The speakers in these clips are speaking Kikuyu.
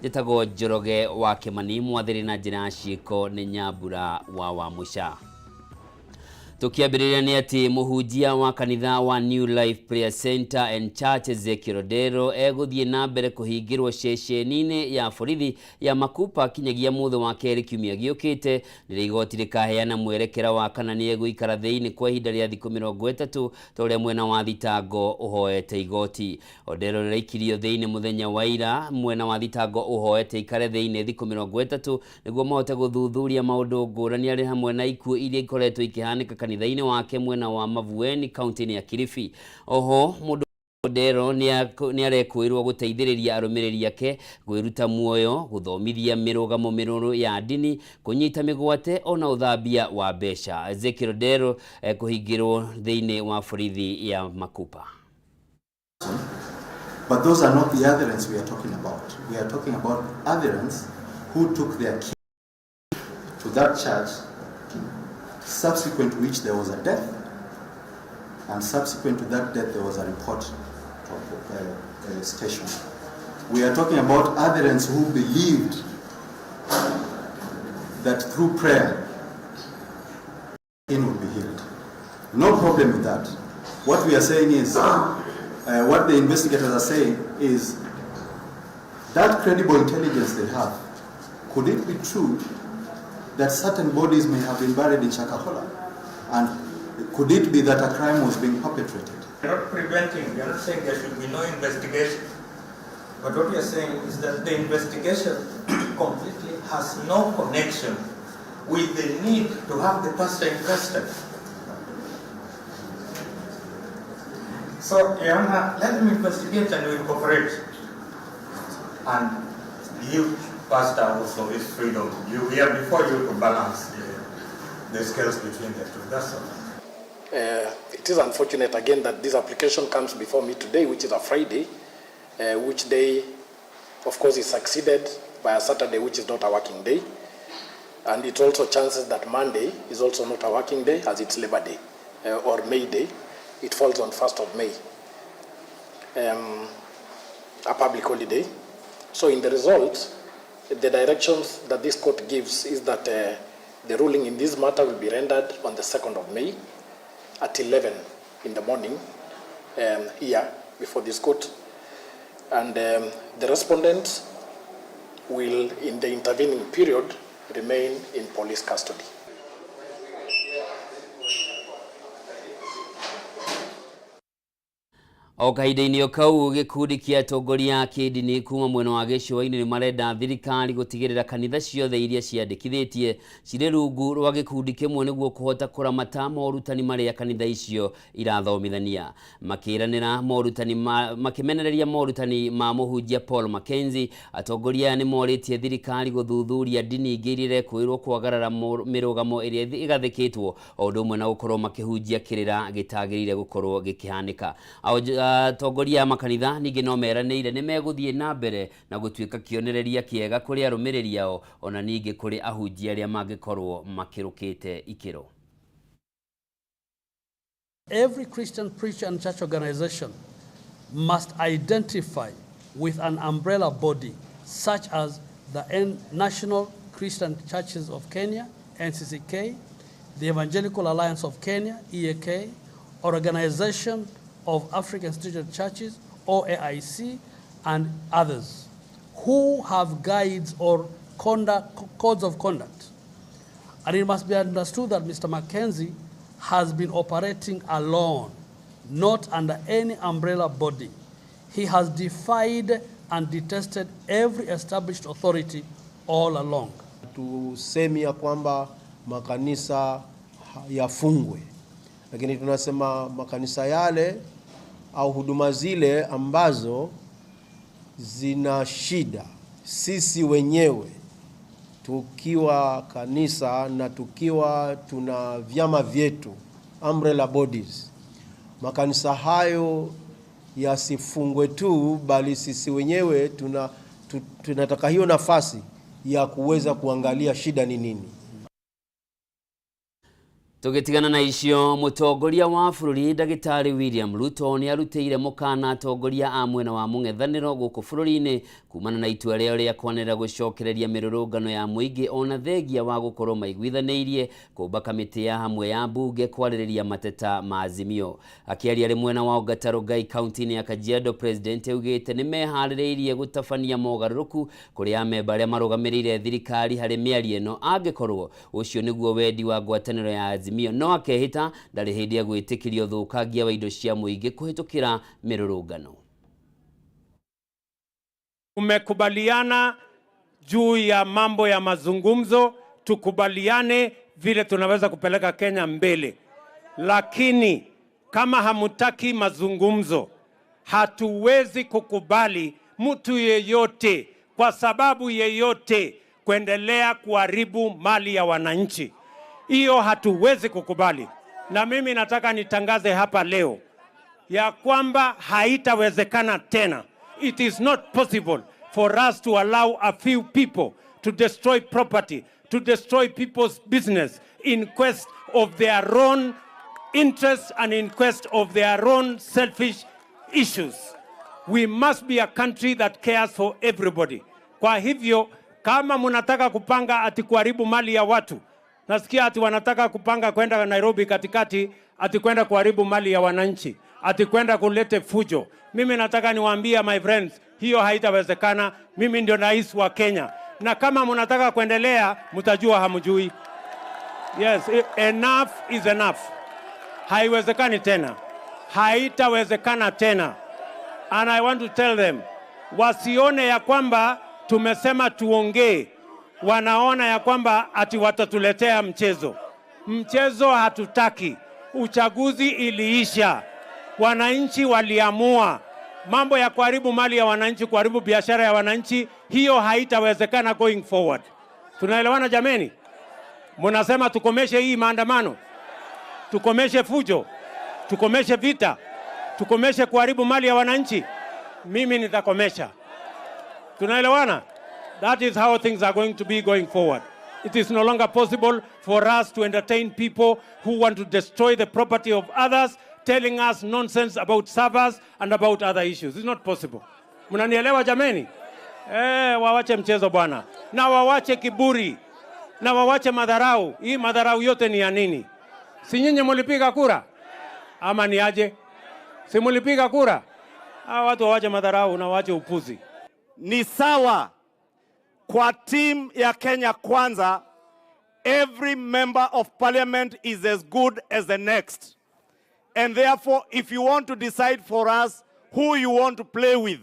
Njĩtagwo Njoroge wa Kĩmani, mwathĩrĩ na njĩra ya ciĩko nĩ Nyambura wa Wamũca. Tukiambĩrĩria nĩ atĩ mũhunjia wa kanitha wa New Life Prayer Center and Church Ezekiel Odero egũthiĩ na mbere kũhingĩrwo ceceni-inĩ ya borithi ya Makupa kinyagia mũthĩ wa kerĩ kiumia gĩũkĩte, rĩrĩa igoti rĩkaheana mwerekera wa kana nĩ egũikara thĩinĩ kwa ihinda rĩa thikũ 30 ta ũrĩa mwena wa thitango ũhoete igoti. Odero rĩraikirio thĩinĩ mũthenya wa ira, mwena wa thitango ũhoete ikare thĩinĩ thikũ 30 nĩguo mahote gũthuthuria maũndũ ngũrani arĩ hamwe na ikuũ iria ikoretwo ikĩhanĩka kanitha-inĩ wake mwena wa Mavueni kaunti-inĩ ya Kilifi. Oho mũndũ Odero nĩ arekũĩrwo gũteithĩrĩria arũmĩrĩri ake kwĩruta muoyo, gũthomithia mĩrũgamo mĩrũrũ ya ndini, kũnyita mĩgwate ona ũthambia wa mbeca. Ezekiel Odero kũhingĩrwo thĩinĩ wa borithi ya Makupa. But those are not the adherents we are talking about. We are talking about adherents who took their key to that church, subsequent to which there was a death, and subsequent to that death there was a report to a station. We are talking about adherents who believed that through prayer, would be healed. No problem with that. What we are saying is, what the investigators are saying is that credible intelligence they have, could it be true that certain bodies may have been buried in Shakahola? And could it be that a crime was being perpetrated? We are not preventing, we are not saying there should be no investigation. But what we are saying is that the investigation completely has no connection with the need to have the pastor in custody. So, Your Honor, let them investigate and we'll cooperate. And give pastor also his freedom. We are before you to balance the scales between the two. That's all. It is unfortunate again that this application comes before me today, which is a Friday, which day, of course, is succeeded by a Saturday, which is not a working day. And it also chances that Monday is also not a working day, as it's Labor Day or May Day. It falls on 1st of May, a public holiday. So in the result, the directions that this court gives is that the ruling in this matter will be rendered on the 2nd of May at 11 in the morning here before this court. And the respondent will, in the intervening period, remain in police custody. O kahinda-inĩ o kau gĩkundi kĩa atongoria a kĩndini kuma mwena wa gĩcũa-inĩ nĩ marenda thirikari gũtigĩrĩra kanitha ciothe iria ciandĩkithĩtie cirĩ rungu rwa gĩkundi kĩmwe nĩguo kũhota kũramata morutani marĩa kanitha icio irathomithania. Makĩranĩra morutani ma, makĩmenereria morutani ma mũhunjia Paul Mackenzie, atongoria aya nĩ morĩtie thirikari gũthuthuria ndini ingĩ iria irekũĩrwo kwagarara mĩrũgamo ĩrĩa ĩgathĩkĩtwo o ũndũ ũmwe na gũkorwo makĩhunjia kĩrĩra gĩtagĩrĩire gũkorwo gĩkĩhanĩka. Atongoria a makanitha ningĩ no meranĩire nĩ megũthiĩ na mbere na gũtuĩka kĩonereria kĩega kũrĩ arũmĩrĩri ao ona ningĩ kũrĩ ahunjia arĩa mangĩkorwo makĩrũkĩte ikĩro. Every Christian preacher and church organization must identify with an umbrella body such as the National Christian Churches of Kenya, NCCK, the Evangelical Alliance of Kenya, EAK, Organization of African Instituted Churches, OAIC, and others who have guides or codes of conduct. And it must be understood that Mr. Mackenzie has been operating alone, not under any umbrella body. He has defied and detested every established authority all along. Tusemi ya kwamba makanisa yafungwe, lakini tunasema makanisa yale au huduma zile ambazo zina shida, sisi wenyewe tukiwa kanisa na tukiwa tuna vyama vyetu umbrella bodies, makanisa hayo yasifungwe tu, bali sisi wenyewe tunataka hiyo nafasi ya kuweza kuangalia shida ni nini. Tũgĩtigana na icio, mũtongoria wa bũrũri Ndagĩtarĩ William Ruto nĩ arutĩire mũkana atongoria a mwena wa mũng'ethanĩro gũkũ bũrũri-inĩ kumana na itua rĩao rĩa kwanĩrĩra gũcokereria mĩrũrũngano ya mũingĩ ona thengia wa gũkorwo maiguithanĩirie kũmba kamĩtĩ ya hamwe ya mbunge kwarĩrĩria mateta ma Azimio. Akĩaria arĩ mwena wa Ongata Rongai kaunti-inĩ ya Kajiado, President augĩte nĩ meharĩrĩirie gũtabania mogarũrũku kũrĩ amemba arĩa marũgamĩrĩire thirikari harĩ mĩario ĩno angĩkorwo ũcio nĩguo wendi wa ngwatanĩro ya Azimio, no akehĩta ndarĩ hĩndĩ egwĩtĩkĩria ũthũkangia wa indo cia mũingĩ kũhĩtũkĩra mĩrũrũngano. Tumekubaliana juu ya mambo ya mazungumzo, tukubaliane vile tunaweza kupeleka Kenya mbele, lakini kama hamutaki mazungumzo, hatuwezi kukubali mtu yeyote kwa sababu yeyote kuendelea kuharibu mali ya wananchi. Hiyo hatuwezi kukubali, na mimi nataka nitangaze hapa leo ya kwamba haitawezekana tena. It is not possible for us to allow a few people to destroy property, to destroy people's business in quest of their own interests and in quest of their own selfish issues. We must be a country that cares for everybody. Kwa hivyo kama mnataka kupanga ati kuharibu mali ya watu, nasikia ati wanataka kupanga kwenda Nairobi katikati, ati kwenda kuharibu mali ya wananchi, ati kwenda kulete fujo. Mimi nataka niwaambie my friends, hiyo haitawezekana. Mimi ndio rais wa Kenya, na kama mnataka kuendelea, mtajua hamjui. Yes, enough is enough. Haiwezekani tena, haitawezekana tena. And I want to tell them, wasione ya kwamba tumesema tuongee, wanaona ya kwamba ati watatuletea mchezo. Mchezo hatutaki. Uchaguzi iliisha, wananchi waliamua. Mambo ya kuharibu mali ya wananchi, kuharibu biashara ya wananchi, hiyo haitawezekana going forward. Tunaelewana jameni? Munasema tukomeshe hii maandamano, tukomeshe fujo, tukomeshe vita, tukomeshe kuharibu mali ya wananchi. Mimi nitakomesha. Tunaelewana? That is how things are going to be going forward. It is no longer possible for us to entertain people who want to destroy the property of others, telling us nonsense about servers and about other issues. It's not possible. Mnanielewa jameni? Eh, wawache mchezo bwana, na wawache kiburi na wawache madharau. Hii madharau yote ni ya nini? Si nyinyi mulipiga kura ama ni aje? Si mulipiga kura? Hawa watu wawache madharau na waache upuzi. Ni sawa kwa team ya Kenya Kwanza, every member of parliament is as good as the next. And therefore, if you want to decide for us who you want to play with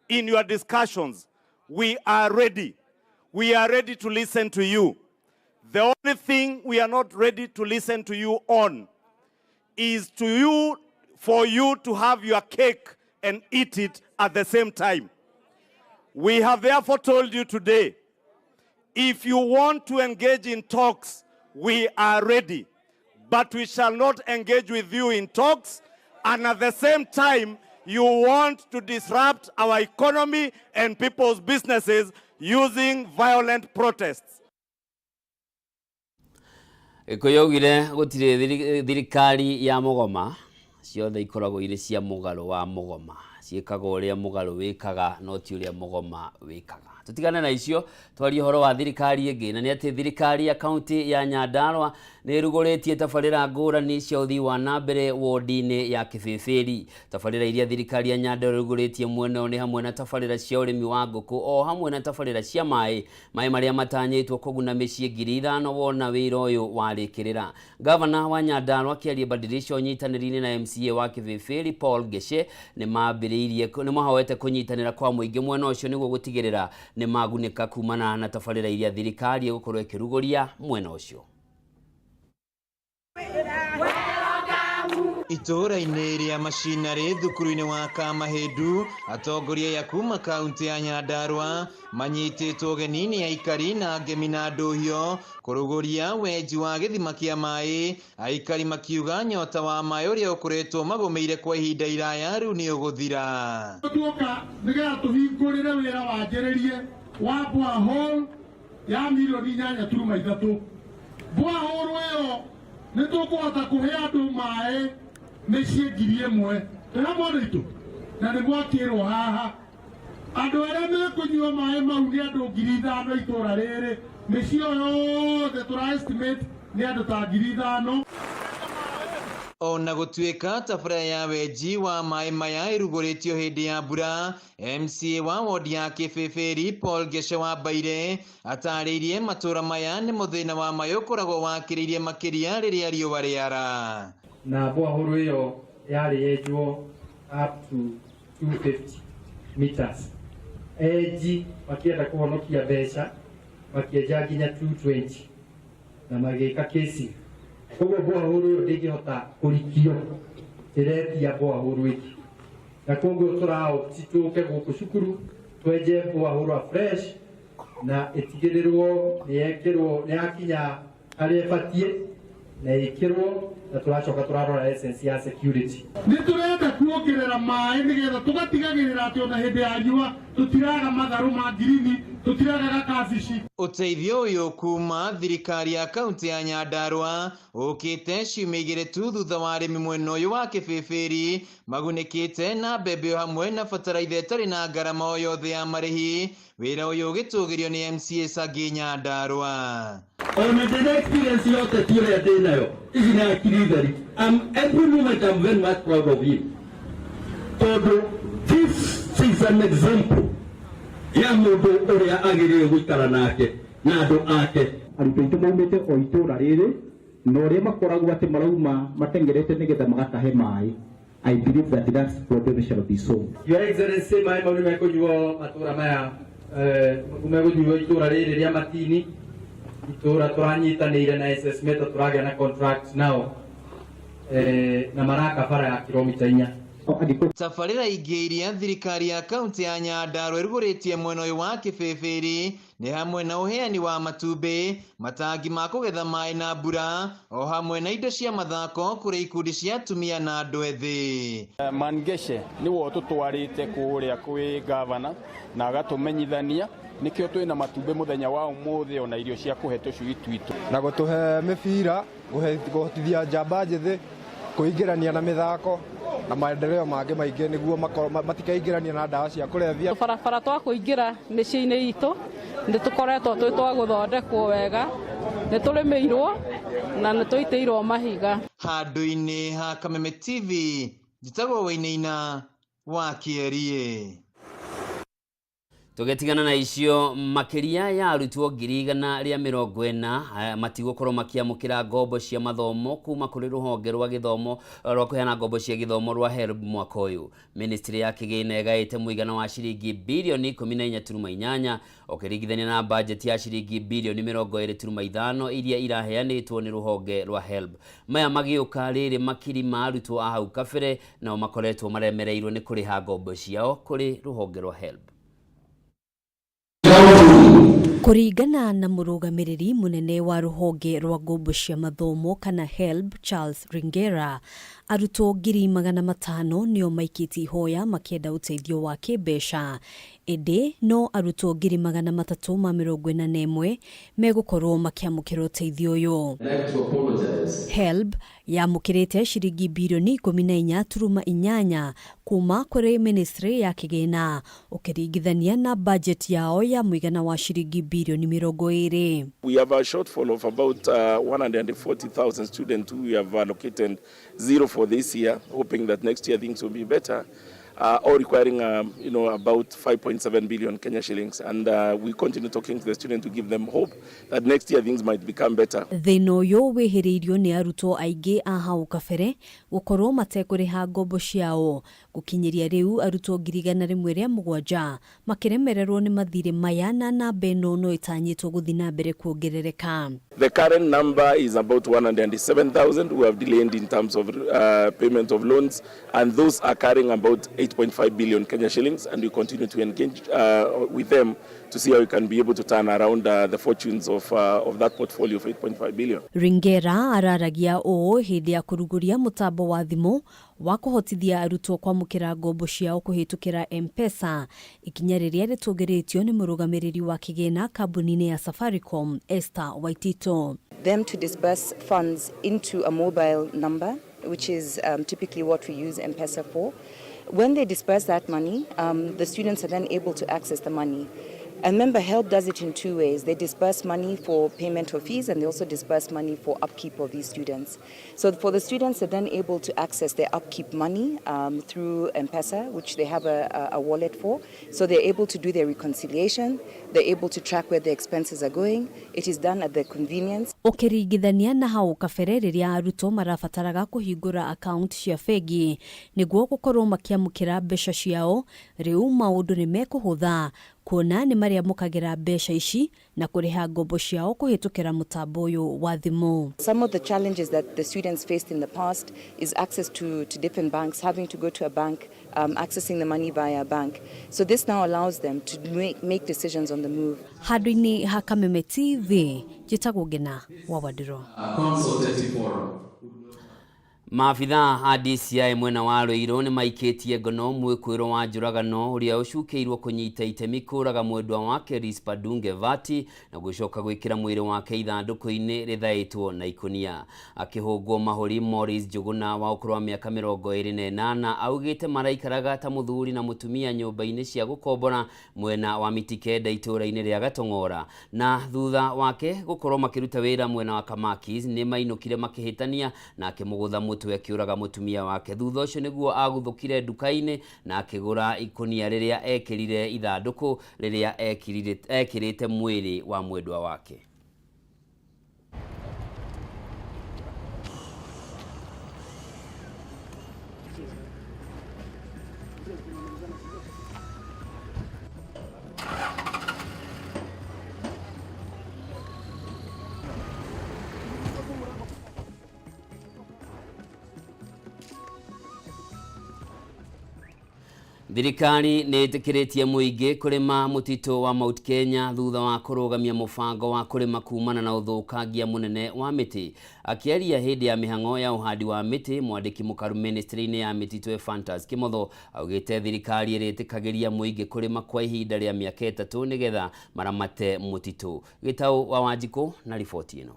in your discussions, we are ready. We are ready to listen to you. The only thing we are not ready to listen to you on is for you to have your cake and eat it at the same time. We have therefore told you today, if you want to engage in talks, we are ready. But we shall not engage with you in talks, and at the same time, you want to disrupt our economy and people's businesses using violent protests. Gĩkũyũ augire gũtirĩ thirikari ya mũgoma, ciothe ikoragwo irĩ cia mũgarũ wa mũgoma, ciĩkaga ũrĩa mũgarũ wĩkaga no ti ũrĩa mũgoma wĩkaga. Tutigane na icio, twarie ũhoro wa thirikari ĩngĩ, na nĩ atĩ thirikari ya kaunti ya Nyandarua nĩ ĩrugũrĩtie tabarĩra ngũrani cia ũthii wa na mbere wodi-inĩ ya Kĩbĩbĩri. Tabarĩra iria thirikari ya Nyandarua ĩrugũrĩtie mwena ũyũ nĩ hamwe na tabarĩra cia ũrĩmi wa ngũkũ o hamwe na tabarĩra cia maĩ, maĩ marĩa matanyĩtwo kũguna mĩciĩ 5,000 wona wĩra ũyũ warĩkĩrĩra. Gavana wa Nyandarua akĩaria Badilisha ũnyitanĩri-inĩ na MCA wa Kĩbĩbĩri Paul Ngeshe nĩ mambĩrĩirie nĩ mahoete kũnyitanĩra kwa mũingĩ mwena ũcio nĩguo gũtigĩrĩra nĩ magunĩka kumana na tabarĩra iria thirikari ĩgũkorwo ĩkĩrugũria mwena ũcio. Itũũra-inĩ rĩa Macinarĩ thukuru-inĩ wa Kamahĩndu, atongoria aya kuma kaunti ya Nyandarua manyitĩtwo ũgeni nĩ aikari na ngemi na ndũhio kũrugũria wenji wa gĩthima kĩa maĩ, aikari makiuga nyota wa maĩ ũrĩa ũkoretwo magũmĩire kwa ihinda iraya rĩu nĩ ũgũthira. Tuoka nĩgetha tũhingũrĩre wĩra wanjĩrĩrie wa borehole ya milioni 8.3. Borehole ĩyo Nĩ tũkũhota kũhe andũ maĩ mĩciĩ 1000. Twĩ hamwe andũ aitũ? Na nĩ gwakĩrwo haha. Andũ arĩa mekũnyua maĩ mau nĩ andũ 5,000 itũra rĩrĩ. Mĩciĩ ĩyo yothe tũra estimate nĩ andũ ta 5,000. Ona gũtuĩka tabarĩra ya wenji wa maĩ maya ĩrugũrĩtio hĩndĩ ya mbura, MCA wa wodi ya Kĩbĩbĩri Paul Gece wa Mbaire atarĩirie matũra maya nĩ mũthĩna wa maĩ ũkoragwo wakĩrĩirie makĩria rĩrĩa riũa rĩara. Na borehole ĩyo yarĩ yenjwo up to 250 meters. Enji makĩenda kũhonokia mbeca makĩenja nginya 220 na magĩka kesi. Koguo borehole ĩyo ndĩngĩhota kũrikio, ĩretia borehole ĩngĩ. Na koguo tũraopti tũke gũkũ cukuru twenje borehole fresh na ĩtigĩrĩrwo nĩ yekĩrwo, nĩ yakinya harĩa ĩbatiĩ na ĩkĩrwo, na tũracoka tũrarora essence ya security. Nĩ tũrenda kuongerera maĩ nĩgetha tũgatigagĩrĩra atĩ ona hĩndĩ ya riũa tũtiraga matharũ ma ngirini, tũtiragaga kabici. Ũteithio ũyũ kuma thirikari ya kaunti ya Nyandarua ũkĩte ciumia igĩrĩ tu thutha wa arĩmi mwena ũyũ wa Kĩbĩbĩri magunĩkĩte na mbembe o hamwe na bataraitha ĩtarĩ na ngarama o yothe ya marĩhi. Wĩra ũyũ ũgĩtũgĩrio nĩ MCA Sangi Nyandarua. Ona ndĩna experience yote ti ũrĩa ndĩnayo, ici nĩ akiri theri. Every moment I'm very much proud of him. Tondũ this is an example ya mũndũ ũrĩa agĩrĩire gũikara nake na andũ ake. Arutwo aitũ maumĩte o itũũra rĩrĩ na ũrĩa makoragwo atĩ marauma matengerete nĩgetha magatahe maĩ. I believe that that problem shall be solved. Your Excellency, maĩ mau nĩ mekũnyuo matũũra maya, megũnyuo itũũra rĩrĩ rĩa Matini, itũũra tũranyitanĩire na SS Metal, tũragĩa na contract nao, na maraka bara ya kilomita 4. Tabarĩra ingĩ iria thirikari ya kaunti ya Nyandarua ĩrugũrĩtie mwena ũyũ wa Kĩbĩbĩri nĩ hamwe na ũheani wa matumbĩ, matangi ma kũgetha maĩ na mbura, o hamwe na indo cia mathako kũrĩ ikundi cia atumia na andũ ethĩ. Mangeshe nĩwe ũtũtwarĩte kũrĩa kwĩ gavana na agatũmenyithania nĩkĩo twĩna matumbĩ mũthenya wa ũmũthĩ ona irio cia kũhe tũcui twitũ. Na gũtũhe mĩbira, kũhotithia njamba njĩthĩ kũingĩrania na mĩthako na maendeleo mangĩ maingĩ nĩguo matikaingĩrania na ndawa cia kũrebia. Barabara twa kũingĩra mĩciĩ-inĩ itũ nĩ tũkoretwo twĩ twa gũthondekwo wega, nĩ tũrĩmĩirwo na nĩ tũitĩirwo mahiga. Handũ-inĩ ha Kameme TV, njĩtagwo Wainaina wa Kĩerie. Tũgĩtigana na icio, makĩria ya arutwo 140,000 matigũkorwo makĩamũkĩra ngombo cia mathomo kuma kũrĩ rũhonge rwa gĩthomo rwa kũheana ngombo cia gĩthomo rwa HELB mwaka ũyũ. Ministry ya kĩgĩna ĩgaĩte mũigana wa ciringi birioni 14.8 ũkĩringithania na bajeti ya ciringi birioni 20.5 iria iraheanĩtwo nĩ rũhonge rwa HELB. Maya magĩũka rĩrĩ makiri ma arutwo a hau kabere nao makoretwo maremereirwo nĩ kũrĩha ngombo ciao kũrĩ rũhonge rwa HELB. Kũringana na mũrũgamĩrĩri mũnene wa rũhonge rwa ngombo cia mathomo kana HELB Charles Ringera, arutwo 500,000 nĩo maikĩtie ihoya makĩenda ũteithio wa kĩmbeca, ĩndĩ no arutwo 341,000 megũkorwo makĩamũkĩra ũteithio ũyũ. HELB yamũkĩrĩte ciringi birioni 14.8 kuma kũrĩ ministry ya kĩgĩna ũkĩringithania na budget yao ya mũigana wa ciringi birioni 20. We have a shortfall of about 140,000 students who we have allocated zero for this year, hoping that next year things will be better, or requiring about 5.7 billion Kenya shillings. And we continue talking to the students to give them hope that next year things might become better. Thĩna ũyũ wĩhĩrĩirio nĩ arutwo aingĩ a hau kabere gũkorwo matekũrĩha ngombo ciao. Gũkinyĩria rĩu arutwo 107,000 makĩremererwo nĩ mathirĩ maya na namba ĩno no ĩtanyĩtwo gũthiĩ na mbere kuongerereka. The current number is about 107,000 who have delayed in terms of payment of loans, and those are carrying about 8.5 billion Kenya shillings, and we continue to engage with them to see how we can be able to turn around the fortunes of that portfolio of 8.5 billion. Ringera araragia ũũ hĩndĩ ya kũrugũria mũtambo wa thimũ wa kũhotithia arutwo kwamũkĩra ngombo ciao kũhĩtũkĩra M-Pesa, ikinya rĩrĩa rĩtũgĩrĩtio nĩ mũrũgamĩrĩri wa kĩgĩna kambuni-inĩ ya Safaricom Esther Waitito. Them to disburse funds into a mobile number, which is typically what we use M-Pesa for. When they disburse that money, the students are then able to access the money. And remember, HELB does it in two ways. They disburse money for payment of fees, and they also disburse money for upkeep of these students. So for the students, they're then able to access their upkeep money through M-Pesa, which they have a wallet for. So they're able to do their reconciliation. They're able to track where their expenses are going. It is done at their convenience. Ũkĩringithania na hau kabere rĩrĩa arutwo marabataraga kũhingũra akaunti cia bengi nĩguo gũkorwo makĩamũkĩra mbeca ciao, rĩu maũndũ nĩ mekũhũtha kuona nĩ marĩamũkagĩra mbeca ici na kũrĩha ngombo ciao kũhĩtũkĩra mũtambo ũyũ wa thimũ. Some of the challenges that the students faced in the past is access to different banks, having to go to a bank, accessing the money via a bank. So this now allows them to make decisions on the move. Handũ-inĩ ha Kameme TV, njĩtagwo Ngina wa Wandĩro. Maabithaa a DCI mwena wa Ruiru nĩ maikĩtie ngono mwĩkwĩrwo wa njũragano ũrĩa ũcukĩirwo kũnyita itemi kũraga mwendwa wake Rispa Dunge Vati na gũcoka gwĩkĩra mwĩrĩ wake ithandũkũ-inĩ rĩthaĩtwo na ikũnia. Akĩhũngwo mahũri, Morris Njũgũna wa ũkũrũ wa mĩaka 28 augĩte maraikaraga ta mũthuri na mũtumia nyũmba-inĩ cia gũkombora mwena wa Mitikenda itũũra-inĩ rĩa Gatong'ora, na thutha wake gũkorwo makĩruta wĩra mwena wa Kamakis nĩ mainũkire makĩhĩtania na akĩmũgũtha mũtwe akĩũraga mũtumia wake. Thutha ũcio nĩguo aguthũkire nduka-inĩ na akĩgũra ikũnia rĩrĩa ekĩrire ithandũkũ rĩrĩa ekĩrĩte mwĩrĩ wa mwendwa wake. Thirikari nĩ ĩtĩkĩrĩtie mũingĩ kũrĩma mũtitũ wa Mount Kenya thutha wa kũrũgamia mũbango wa kũrĩma kumana na ũthũkangia mũnene wa mĩtĩ. Akĩaria hĩndĩ ya mĩhang'o ya ũhandi wa mĩtĩ, mwandĩki mũkaru ministry-inĩ ya mĩtitũ Ephantus Kimotho augĩte thirikari ĩrĩtĩkagĩria mũingĩ kũrĩma kwa ihinda rĩa mĩaka 3 nĩgetha maramate mũtitũ. Gĩtaũ wa Wanjikũ na riboti ĩno.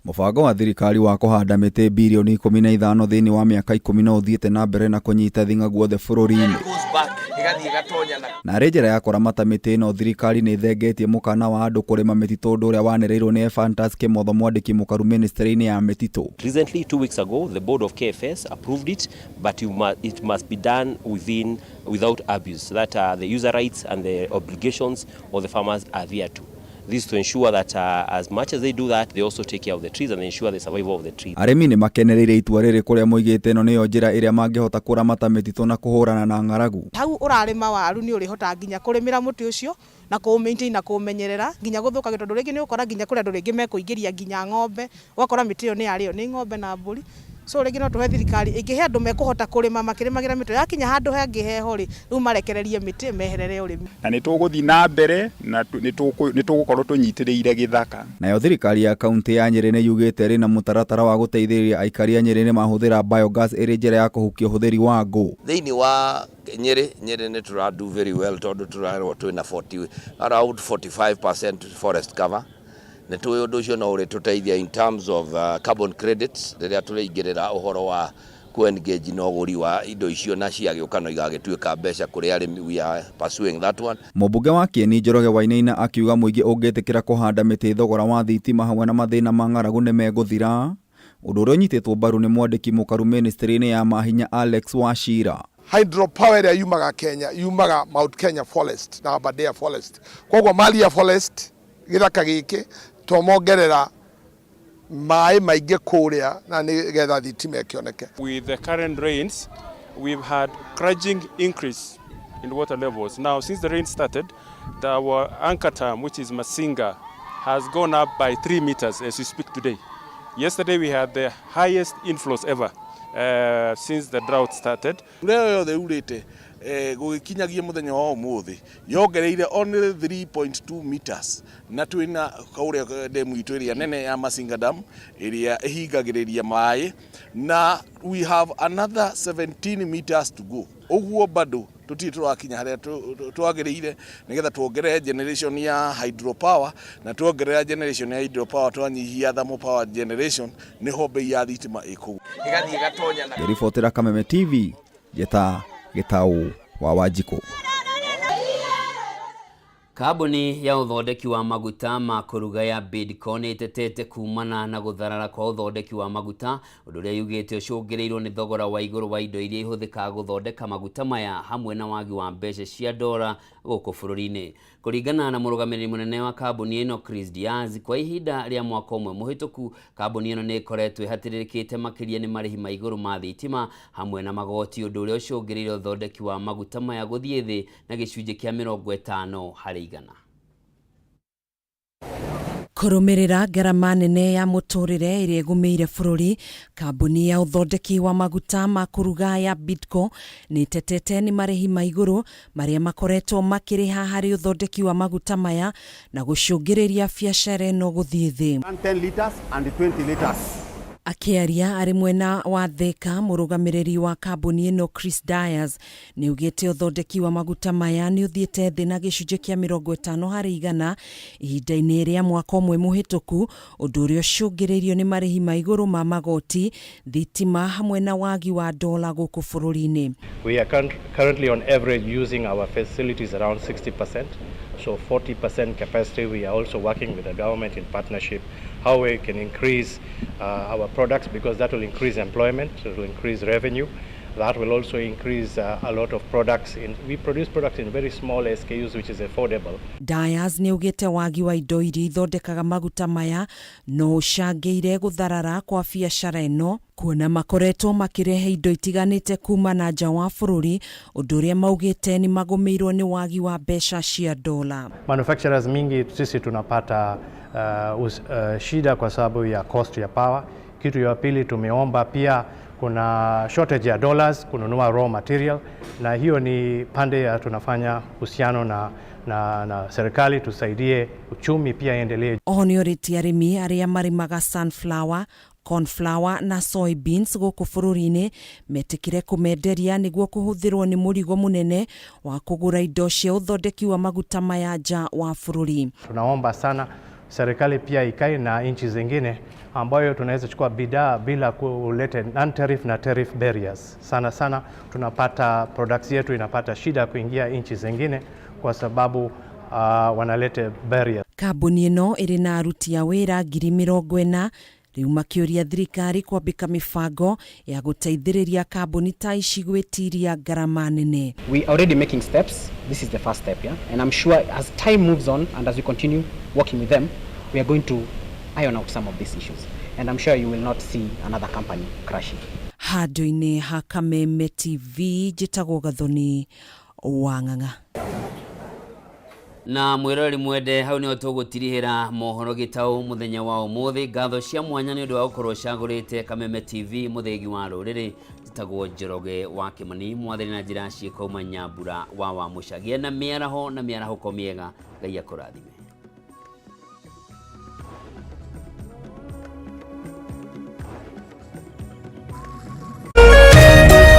Mũbango wa thirikari wa kũhanda mĩtĩ birioni 15 thĩinĩ wa mĩaka 10 no ũthiĩte na mbere na kũnyita thing'a guothe bũrũri-inĩ. Na arĩ njĩra ya kũramata mĩtĩ ĩno, thirikari nĩ ĩthengetie mũkana wa andũ kũrĩma mĩtitũ, ũndũ ũrĩa wanĩrĩirwo nĩ Ephantus Kimotho, mwandĩki mũkaru ministry-inĩ ya mĩtitũ. Recently, 2 weeks ago, the board of KFS approved it, but it must be done without abuse, so that the user rights and the obligations of the farmers are there too. This is to ensure that as much as they do that, they also take care of the trees and ensure the survival of the trees. Arĩmi nĩ makenereire itua rĩrĩ kũrĩa moigĩte ĩno nĩyo njĩra ĩrĩa mangĩhota kũramata mĩtitũ na kũhũrana na ng'aragu. Hau ũrarĩma waru nĩ ũrĩhotaga nginya kũrĩmĩra mũtĩ ũcio na kũũ maintain na kũũmenyerera nginya gũthũka, tondũ rĩngĩ nĩ ũgũkora nginya kũrĩ andũ rĩngĩ mekũingĩria nginya ng'ombe, ũgakora mĩtĩ ĩyo nĩ yarĩo nĩ ng'ombe na mbũri. So rĩngĩ no tũhe thirikari ĩngĩhe andũ mekũhota kũrĩma makĩrĩmagĩra mĩtĩ, yakinya handũ hangĩ heho rĩ, rĩu marekererie mĩtĩ meherere ũrĩmi. Na nĩ tũgũthiĩ na mbere na nĩ tũgũkorwo tũnyitĩrĩire gĩthaka. Nayo thirikari ya kaunti ya Nyĩrĩ nĩ yugĩte ĩrĩ na mũtaratara wa gũteithĩrĩria aikari a Nyĩrĩ nĩmahũthĩra biogas ĩrĩ njĩra ya kũhukia ũhũthĩri wa ngũ. Thĩinĩ wa Nyĩrĩ, Nyĩrĩ nĩ tũra do very well tondũ tũrarwo twĩna around 45% forest cover. Nĩ tũĩ ũndũ ũcio no ũrĩtũteithia in terms of carbon credits rĩrĩa tũrĩingĩrĩra ũhoro wa ku-engage na ũgũri wa indo icio na ciagĩũka no igagĩtuĩka mbeca kũrĩ arĩmi. We are pursuing that one. Mũmbunge wa Kieni Njoroge Wainaina akiuga mũingĩ ũngĩtĩkĩra kũhanda mĩtĩ thogora wa thitima hamwe na mathĩna ma ng'aragu nĩ megũthira, ũndũ ũrĩa ũnyitĩtwo mbaru nĩ mwandĩki mũkaru ministry-inĩ ya mahinya Alex Wachira. Hydropower ĩrĩa yumaga Kenya yumaga Mount Kenya Forest na Aberdare Forest, koguo Maria Forest gĩthaka gĩkĩ twamongerera maĩ maingĩ kũrĩa na nĩgetha thitima ĩkĩoneke. With the current rains, we've had gradual increase in water levels. Now, since the rain started, our anchor term, which is Masinga, has gone up by 3 meters as we speak today. Yesterday, we had the highest inflows ever. since the drought started. Mbura ĩyo yothe yurĩte gũgĩkinyagia mũthenya wa ũmũthĩ yongereire only 3.2 meters na twĩna kũrĩa demu itũ ĩrĩa nene ya Masinga Dam ĩrĩa ĩhingagĩrĩria maĩ na we have another 17 meters to go. Ũguo bado tũtirĩ tũrakinya harĩa twagĩrĩire nĩgetha tuongerere generation ya hydropower, na tuongerera generation ya hydropower twanyihia thermal power generation nĩho bei ya thitima ĩkũgwa. Ngĩribotera Kameme TV, njĩta Gĩtaũ wa Wanjikũ. Kambuni ya ũthondeki wa maguta ma kũruga ya Bidco nĩ ĩtetete kumana na gũtharara kwa ũthondeki wa maguta, ũndũ ũrĩa yugĩte ũcũngĩrĩirwo nĩ thogora wa igũrũ wa indo iria ihũthĩkaga gũthondeka maguta maya hamwe na wagi wa mbeca cia dora gũkũ bũrũri-inĩ. Kũringana na mũrũgamĩrĩri mũnene wa kambuni ĩno Chris Diaz, kwa ihinda rĩa mwaka ũmwe mũhĩtũku kambuni ĩno nĩ ĩkoretwo ĩhatĩrĩrĩkĩte makĩria nĩ marĩhi ma igũrũ ma thitima hamwe na magoti, ũndũ ũrĩa ũcũngĩrĩire ũthondeki wa maguta maya gũthiĩ thĩ na gĩcunjĩ kĩa 50%. Kũrũmĩrĩra ngarama nene ya mũtũrĩre ĩrĩa ĩgũmĩire bũrũri, kambuni ya ũthondeki wa maguta ma kũruga ya Bidco nĩ ĩtetete nĩ marĩhi ma igũrũ marĩa makoretwo makĩrĩha harĩ ũthondeki wa maguta maya na gũcũngĩrĩria biacara ĩno gũthiĩ thĩ. 10 liters and 20 liters. Akĩaria arĩ mwena wa Thika, mũrũgamĩrĩri wa kambuni ĩno Chris Dyers nĩ augĩte ũthondeki wa maguta maya nĩ ũthiĩte thĩ na gĩcunjĩ kĩa 50% ihinda-inĩ rĩa mwaka ũmwe mũhĩtũku, ũndũ ũrĩa ũcũngĩrĩirio nĩ marĩhi ma igũrũ ma magoti, thitima hamwe na wagi wa dola gũkũ bũrũri-inĩ. We are currently on average using our facilities around 60%, so 40% capacity. We are also working with the government in partnership how we can increase our products, because that will increase employment, it will increase revenue. That will also increase a lot of products. We produce products in very small SKUs, which is affordable. Dyers nĩ augĩte wagi wa indo iria ithondekaga maguta maya no ũcangĩire gũtharara kwa biacara ĩno, kuona makoretwo makĩrehe indo itiganĩte kuma na nja wa bũrũri, ũndũ ũrĩa maugĩte nĩ magũmĩirwo nĩ wagi wa mbeca cia dola. Manufacturers mingi sisi tunapata shida kwa sababu ya cost ya power. Kitu ya pili tumeomba pia kuna shortage ya dollars kununua raw material, na hiyo ni pande ya tunafanya uhusiano na serikali tusaidie uchumi pia endelee. Oho nĩ orĩtie arĩmi arĩa marĩmaga sunflower, cornflower na soybeans gũkũ bũrũri-inĩ metĩkĩre kũmenderia nĩguo kũhũthĩrwo nĩ mũrigo mũnene wa kũgũra indo cia ũthondeki wa maguta maya nja wa bũrũri. Tunaomba sana serikali pia ikae na nchi zingine ambayo tunaweza chukua bidhaa bila kuleta non-tariff na tariff barriers. Sana sana tunapata products yetu inapata shida kuingia nchi zingine kwa sababu wanaleta barriers. Kambuni ĩno ĩrĩ na aruti a wĩra 40,000 rĩu makĩũria thirikari kwambĩka mĩbango ya gũteithĩrĩria kambuni ta ici gwĩtiria ngarama nene. We are already making steps. This is the first step, yeah? And I'm sure as time moves on and as we continue working with them, we are going to iron out some of these issues. And I'm sure you will not see another company crashing. Handũ-inĩ ha Kameme TV njĩtagwo Gathoni wa Ng'ang'a. Na mwĩroreri mwende, hau nĩho tũgũtirihĩra mohoro gĩtaũ mũthenya wa ũmũthĩ. Ngatho cia mwanya nĩ ũndũ wa gũkorwo ũcagũrĩte Kameme TV, mũthĩgi wa rũrĩrĩ. Njĩtagwo Njoroge wa Kĩmani, mwathani na njĩra ciĩko Nyambura wa Wamũcagia na mĩaraho na mĩarahũko mĩega. Ngai akũrathime.